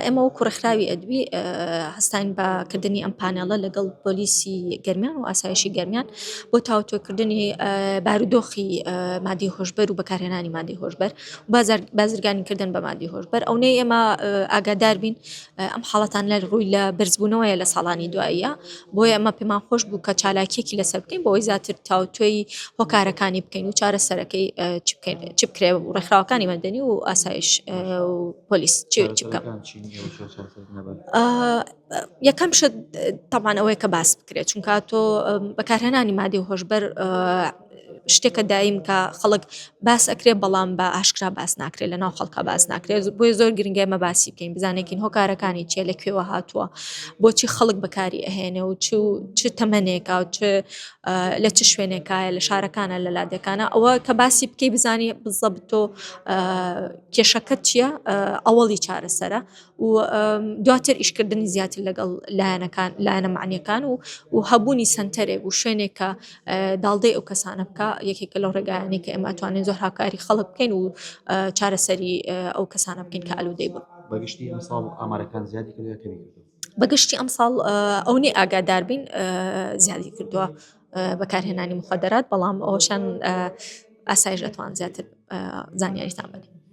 ئێمە وەکو ڕێکخراوی ئەدوی هەستاین بە کردنی ئەم پانێڵە لەگەڵ پۆلیسی گەرمیان و ئاسایشی گەرمیان بۆ تاوتوێکردنی بارودۆخی مادی هۆشبەر و بەکارهێنانی مادی هۆشبەر بازرگانی کردن بە مادی هۆشبەر ئەونەی ئێمە ئاگادار بین ئەم حاڵەتان لە ڕووی لە بەرزبوونەوەیە لە ساڵانی دواییە بۆیە ئەمە پێمان خۆش بوو کە چالاکیەکی لەسەر بکەین بۆ ئەوەی زیاتر تاوتوێی هۆکارەکانی بکەین و چارەسەرەکەی چ بکەین چ بکرێ و ڕێکخراوەکانی مەدەنی و ئاسایش و پۆلیس چ چ بکەن. یەکەم شت تەبعەن ئەوەیە کە باس بکرێت چونکە تۆ بەکارهێنانی مادەی هۆشبەر شتێکە دایم کە خەڵک باس ئەکرێ بەڵام بە ئاشکرا باس ناکرێت لە ناو خەڵکە باس ناکرێت بۆیە زۆر گرنگە ئێمە باسی بکەین بزانێکین هۆکارەکانی چیە لە کوێوە هاتووە بۆچی خەڵک بەکاری ئەهێنێ و چ چ تەمەنێکا و چ لە چ شوێنێکایە لە شارەکانە لە لادێکانە ئەوە کە باسی بکەی بزانی بزەبت تۆ کێشەکەت چییە ئەوەڵی چارەسەرە و دواتر ئیشکردنی زیاتر لەگەڵ لایەنەکان لایەنە معنیەکان و و هەبوونی سنتەرێک و شوێنێک کە داڵدەی ئەو کەسانە بکە یەکێکە لەو ڕێگایانەی کە ئێمە توانین زۆر هاوکاری خەڵک بکەین و چارەسەری ئەو کەسانە بکەین کە ئالوودەی بوون. بەگشتی ئەمساڵ ئامارەکان زیادی کردووە یا کەمی کردووە؟ بەگشتی ئەمساڵ ئەو نی ئاگادار بین زیادی کردووە بەکارهێنانی مخدرات بەڵام ئەوشان ئاسایش ئەتوان زیاتر زانیاریتان بن.